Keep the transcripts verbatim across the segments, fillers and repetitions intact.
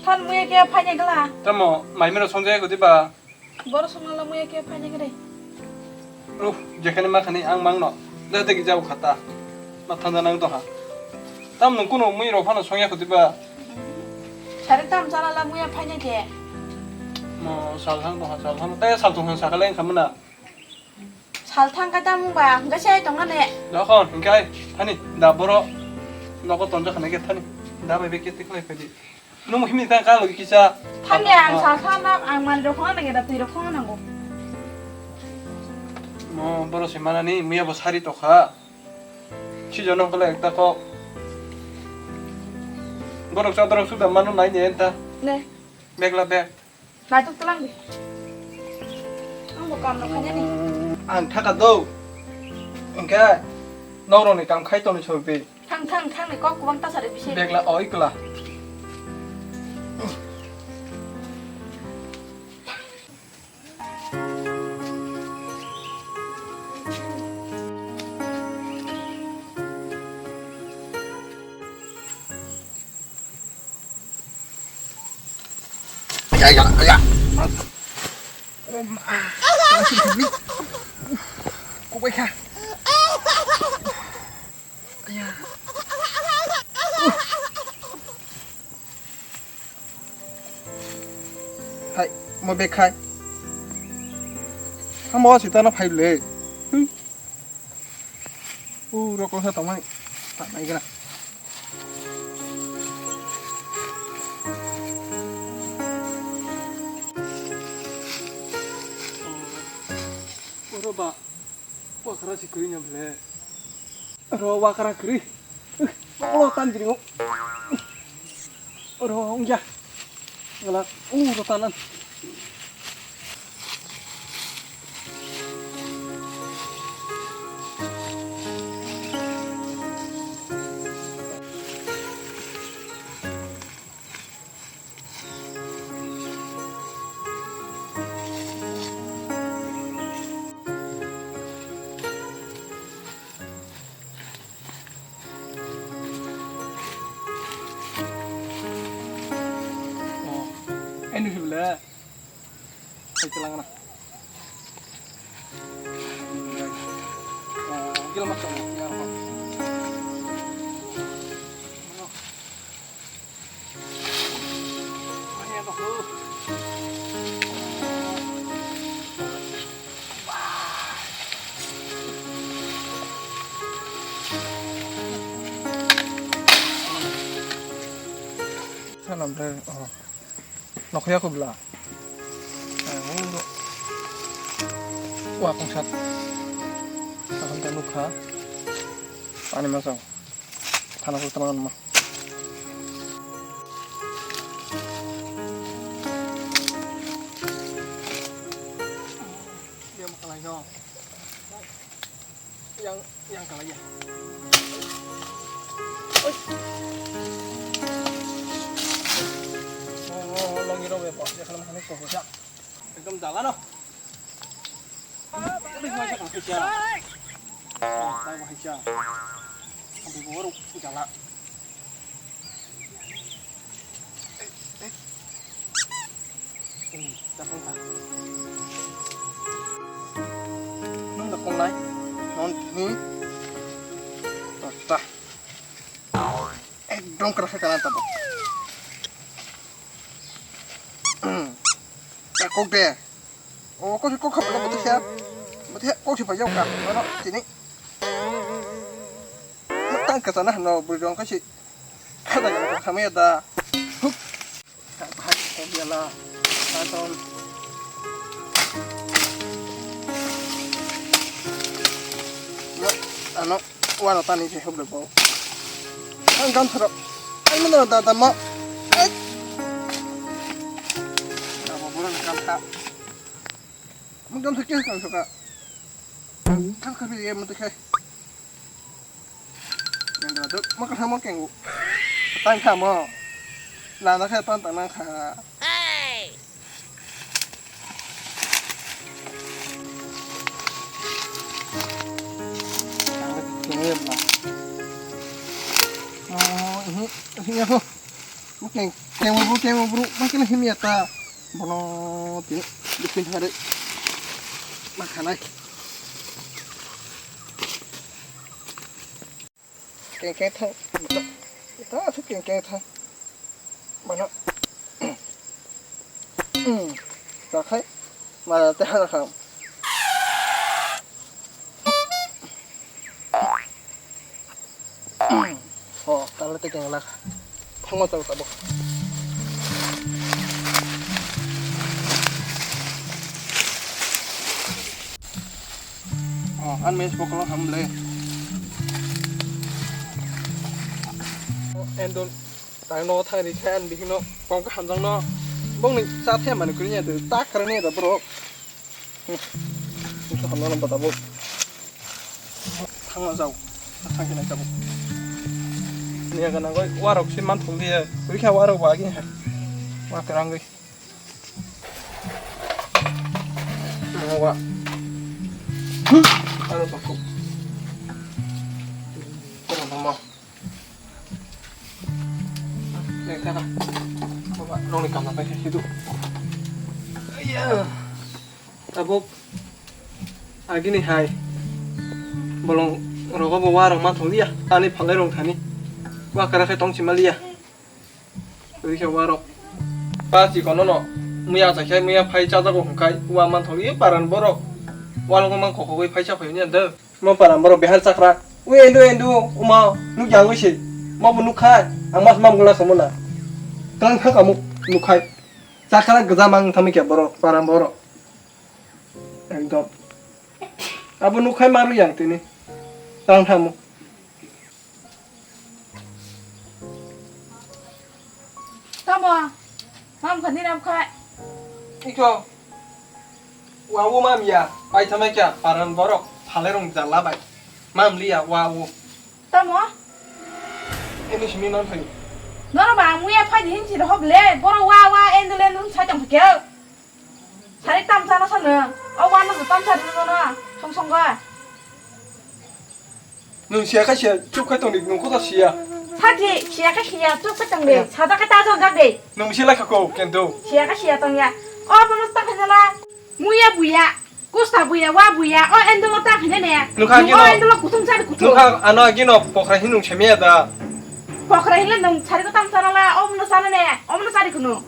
Phan muya khe phaina gala. Tamo, mai mero songjaya gudi ba? Boro songna la muya khe phaina gede. Ruh, jekhane ma khani ang mangno. Da da gija khata. Ma thanda nang to ha. Tam nung kuno mui ro phano songya gudi ba? Sare tam chala la muya phaina je. Mo sal thang to ha, sal thang. Te sal thung ha sakale ang khamna. Sal thang kai tamo ba, hingke se ai tongna ne. Dokon, hingke ai, thani, da boro, nogo tonjak hanai ke thani, da bai bai ke tiklai phai di. Nung himni tang ka logi kisa. Thani ang sal thang na, ang mani rok khong nang, da twi rok khong nango. Mo, boro se manani, muya bo sari tokha. Si jono kala ekta kok. Borok sa dorok suda manu nai ne enta. Ne. Bag la bag. Naitok tlang di. Ang bo kam rok khainani. Ang thaka do. Hingke norok ni kam khai toni chorbi. Thang, thang, thang ni kok kubang ta sari bisi. Bag la oi kla. Aya, aya, aya. Oh, ma. Kubui kha. Aya. Hai, mo bag khai. Amo sitana phai le. Hmm. Puro kongsa tongmani. Tak nai gana. Oro ba, wakra si kuri nyam le. Oro wakra kuri. Oro tan diri ngo. Oro ongya. Galak, uh, rotanan. Oh, ini sih bela. Saya telang na. Oh, gila macam ya. Salam deh. Oh. Nokhoya ko bla. Wa kong sat. Kaham ta nukha. Pani masao. Thana ko tama ma. Dia makalai no. Yang, yang kalah ya. Oi. Oh, oh, oh, longi rok ya, Pak. Ya, kalau makan itu, ya. Ekdom jala no. Ini gua aja kasih ya. Oh, saya mau aja. Sampai bawa ruk, jala. Eh, eh. Hmm, tak apa. Nung dak kong nai. Non ni. Tah. Ekdom kerasa kanan tabuk. Hmm. Tak kok deh. Oh, kok kok kok kok betul ya. Betul ya, kok siapa jauh kah? Mana sini? Tang ke sana no, beri dong kasih. Kata kata kami ada. Hup. Bahas kok dia lah. Tonton. Ya, ano, wano tani se hoblo bo. Ang gamsa ro. Ang mano da da ma. Ai. Da bo buran gamsa. Mo gamsa khe gamsa ka. Gamsa khe ye mo te khe. Yang dok, mo kha mo kengu. Tang kha mo. Lana kha ton tang nang kha. Oh, ini, ini aku. Keng, keng bro, keng bro, ma kena himya ta. Bono tini, bikin hari. Ma khanai. Keng keng thang. Ita asuk keng keng thang. Bono. Hmm. Ta khai. Ma ta hana kham. Ho, tala te keng lak. Thango tabo tabo. Oh, an mes pokolo hamle. Oh, endol. Tang no thang ri khe an bihino kong ka hamjang no. Bong ni cha the mani kuri nya de, ta kar ni da bro. Hmm. Itu hamjang no bata bo. Thang ma jao. Thang khe nai tabuk. Niya gana goi warok se man thong diye. Ri kha warok ba gi. Wa kerang goi. Wa. Aro paku. Aro mama. Nek ta. Baba, nong ni kam na pai khe hidu. Iya. Tabuk agini hai bolong rogo bo warok ma tholiya, ani phalai rong thani wa kara khe tong sima liya. Ri khe warok pa chikono no muya cha khe muya phai cha jago hwn khai wa man tholiya paran borok walong man kokogwi phai cha phai ni de. Mo paran borok behar chakra. Ui endu endu uma nuk yang ui se. Mo bo nuk khai ang mas mam gula khamuna. Klang kha kamu nuk khai. Chakra gja mang thami khe borok paran borok. Ekdom. Abo nukhai maru yang tini. Tang thamu. Tamo. Mam khani ram khai. Iko. Wa wo mam ya. Pai thamai kya paran borok. Phalerong jalla bai. Mam liya wa wo. Tamo. Ini simi man phai. Nono ba muya phai hin si rohok le. Boro wa wa endule nun sa jang phikyo. Sari tam chana sa nwng. O wano se tam chari nwng no. Song song ga. Nwng siya kha siya, chup khai tongdi, nwng kotha siya. Sadi, siya kha siya, chup khai tongdi. Siya. Sada kha ta jol jak de. Nwng bisi lai kha ko, kento. Siya kha siya tong ya. O bono ta kha jala. Muya buya, kusta buya, wa buya. O endolo ta kha ne ne. Nwng kha nwng kino. O endolo kuthum sari kuthum. Nwng kha ano gino pokra hin nwng semya da. Pokra hin le nwng sari ko tam chana la, o bono chana ne, o bono sari kuno.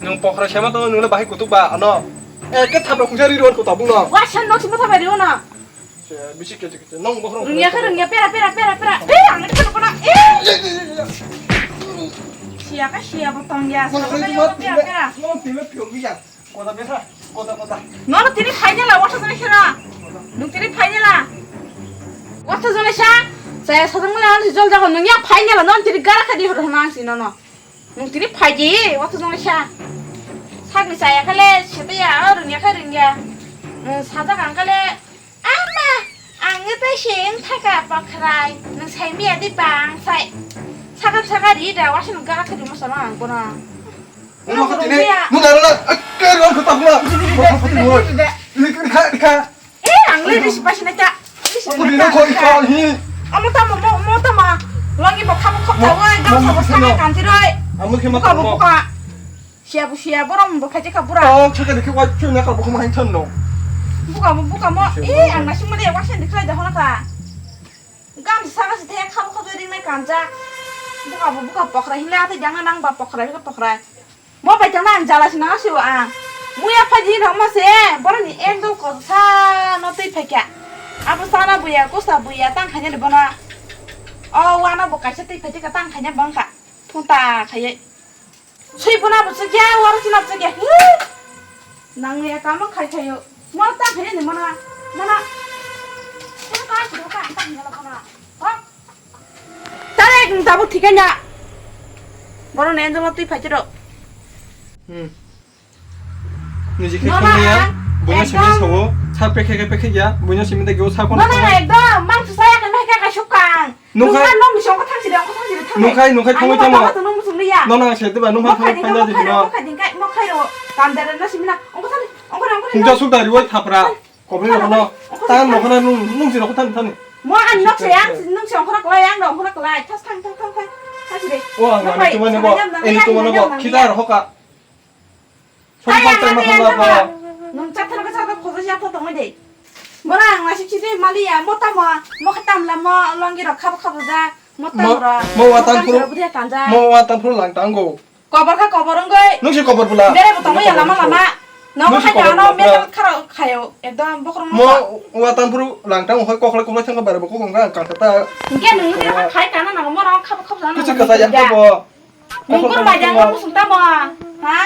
Nwng pokra sema tongo, nwng le bahai kutuk ba, ano. Eh, ke thapra khungsa ri ron ko tabung no. Wa san nok sima thapra ri ono. Se, bisi ke ke, nong bokhro. Rungya khe rungya, pera, pera, pera, pera. Eh, ang khe kono, eh. Siya ka siya bo tong ya. Mo sa ko ko tong ya, pera, pera. Mo tile pyo mi ya. Kota besa, kota, kota. No, no, tini final la, wasa jone khera. Nwng tini final la. Wasa jone sa. Saya sa jong la, jol jago, nwng ya final la, no, tini gara kha di hor hona si, no, no. Nwng tini phaidi, wathajwng le sa. Sakni chaya kha le, sete ya, o rwngya kha rwngya. Nwng sajak ang kha le, "Ama, ang nge tai se wng thaka pokrai, nwng sai miya di bang sai." Sakha sakha ri da, wasi nwng gana khe rwma sano ang bono. Nwng kha tini, nwng naro na, ekke rwng kha tapma. Rwng kha, rwng kha. Eh, ang le risi paisina ta. Risi paisina ta. Amo tamo, mo, mo tamo. Longi bo khamo khop tawai, gamsa bo saka kanti roi. Amo khe ma buka bo tamo. Buka. Siya bu siya, borom bo khaji kha bura. Oh, chaka dikhe wai chuna ka bo khamo hain thon no. Buka bo, buka mo. Eh, ang nasi mane wasen dikhla jahona ka. Gamsa saka si the khamo khop ring nai kanja. Buka bo, buka pokra hila ate janga nang ba pokra, pokra. Mo bai tangna ang jala sinang asio ang. Muya phaidi rok mo se, borok ni endol kosa no twi phaikha. Abo sana buya, kosa buya, tang khaina ni bono. O wana bo kaisa twi phaidi ka tang khaina bangkha. Thung ta khaiye. Sui bona bo chukya, waro china bo chukya. Hi! Nang ya kama khai khayo. Mo tang khaina ni bono. Bono. Bono ka chiro ka tang khaina bono. Hok. Tare ekdom tabuk thikanya. Bono ne jolo twi phaitiro. Hmm. Niji khe khumya, buino simi sawo, sa pekhe khe pekhe ya, buino simi de gyo sa kono. Nono ekdom mang susaya kan hai ka sukang. Nukhai nong song ko thang side, ko thang side thang. Nukhai nukhai thangwi tamo. Nono se de ba nukhai thangwi thangwi di no. Nukhai dingkai nukhai ro. Tam dare no simi na. Ongko thang, ongko ongko. Hingja suk dari wai thapra. Kopi no kono, tan no kono nung, nung si no kono tan tan. Mo an nok se ang nung se ongkhora klai ang dong ongkhora klai thas thang thang thang thang. Kasi de. O ang ani tumani bo, ani tumani bo, kita rohoka. Song pang tei ma khamla bo. Nung chathar ka chathar khoja siya photo ngai de. Bora ang nasi chidi maliya, mo tamo, mo khatam la mo longi rok khabo khabo ja, mo tamo ro. Mo watan phuru, mo watan phuru lang tango. Kobor kha kobor wngwi. Nung si kobor bula. Bere bo tongo ya lama lama. Nogo khai ano metal kharo khayo. Ekdom bokhorok. Mo watan phuru lang tang hoi kokle kokle thang bare bo kokong kang kang ta. Hingke nung ni khai kana na mo rang khap khap jana. Kuchi kasa ya bo. Nung gur mai jang mo sung ta mo. Ha?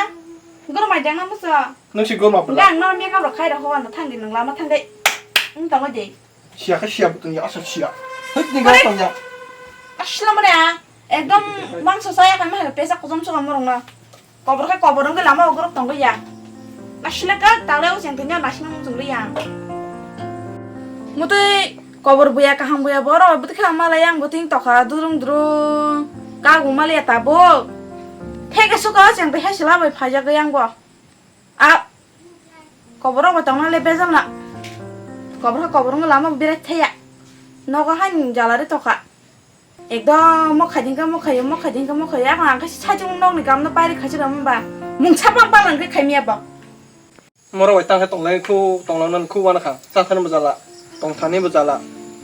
Gur mai jang mo so. Nung si gur ma bula. Gang no makeup rok khai ro ho ano thang di nung lama thang dai. Ung tamo de. Siya khe siya bwtwng ya, aswk siya. Hoi, tini gana tong ya. Asla mane a, ekdom mangso saya kami hai pesa kujam suka morong na. Kobor khe kobor wngwi lama uguruk tongwi ya. Asla ka tangla o cheng tini nasina mung chungli ya. Mutui kobor buya kaham buya boro bwtwi kha mala yang bwtwi tokha durung durung. Ka gumali ya tabuk. Theke suka o cheng twi hai sila bai phaijak yang bo. A, koboro bo tongna le bejal na. Kobor khe kobor wngwi lama bo berai thaya. Nogo hai ni jala ri tokha. Ekdom mo khaiding khe mo khayo, mo khaiding khe mo khayo. Ang ang khe sajung nog ni kam no pairi khachi ram ba. Mung sapang palang khe khaimiya ba. Moro bai tang khe tonglai khu, tonglang nan khu wana kha. Sa thani bo jala, tong thani bo jala,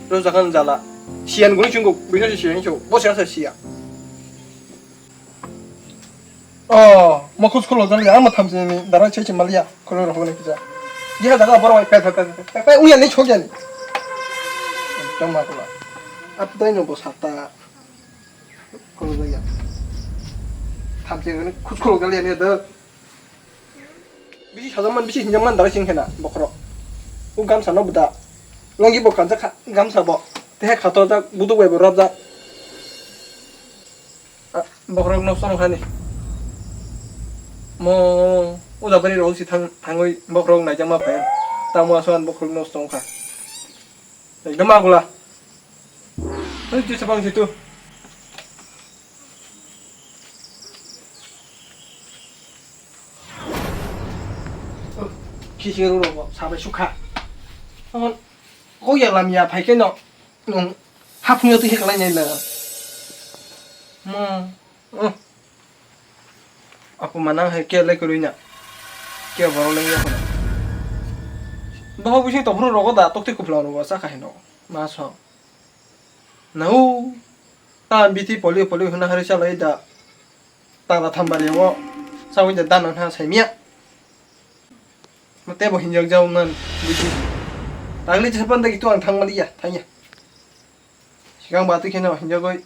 rw jakan jala. Siyan guni chungo, bino si siyan chu, bo siya sa siya. Oh, mo khus kholok jani, ang mo thamchi ni dara che che malia, kholo rok ni kisa. Diha daga boro bai pe pe pe pe pe uya ni chok jani. Ekdom ma kula. Ap dai no bo sata. Kholo jaya. Thamchi ni khus kholok jani da. Bisi sajak man, bisi hinjak man dara sing khena bokhorok. U gamsa no bwda. Longi bo kanjak kha, gamsa bo. Tehe khato jak, buduk bai bo rap jak. Ah, bokhorok nosto wngkha ni. Mo uda bari rok si thang, thangwi bokhorok naijakma phaio. Tamo aswk bokhorok nosto wngkha. Ekdom agula. Hei, tu sabang situ. Kisi rok sabai sukha. Amon, kok ya lam ya phai khe no. Nung hapung yo tu hek lai nai la. Mo. Oh. Apo manang hai ke lai kurui na. Ke borok lai ya kono. Bohok bising topro rogo da tokti kupla rogo sa kahino. Ma so. Nau. Ta biti poli poli huna hari sa lai da. Ta da thambari wo. Sa win da dan na sai miya. Mo tebo hinjak jau nan. Biti. Tangli sepan da gitu ang thang mali ya. Thang ya. Sigang batu khe no hinjagoi.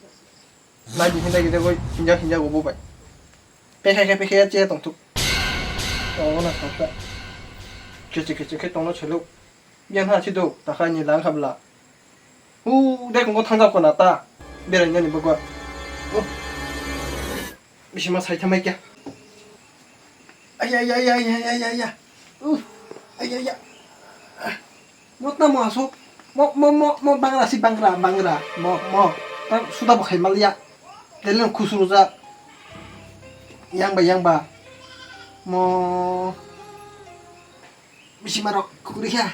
Lagi hinjak hinjagoi hinjak hinjak obo bai. Pekhe khe pekhe che tong thuk. Obo na thok ta. Khe che khe che khe tong no chelo. Yang ha chido ta kha ni lang khabla. U de kong thang jak kona ta. Berai nani bogo. Bisima sai thamai kya. Ay, ay, ay, ay, ay, ay, ay, ay, ay. Uh, ay, ay, ay. Ah, mo tamo asuk. Mo, mo, mo, mo bangra si bangra, bangra. Mo, mo. Ta suda bo khai malia. Deleng khusru ja. Yang ba, yang ba. Mo. Bisi marok khukri kha.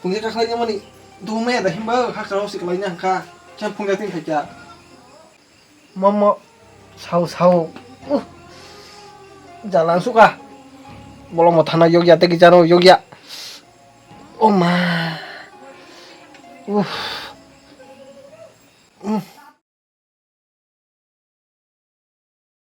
Phungya kakhlai mani. Duhumaya da himba hakra hosi kalai na kha. Kya phungya tin kha kya. Momo, sao, sao. Uh. Jalan suka. Bolong mo thana yogya, teki jano yogya. Oh ma. Uh. Uh.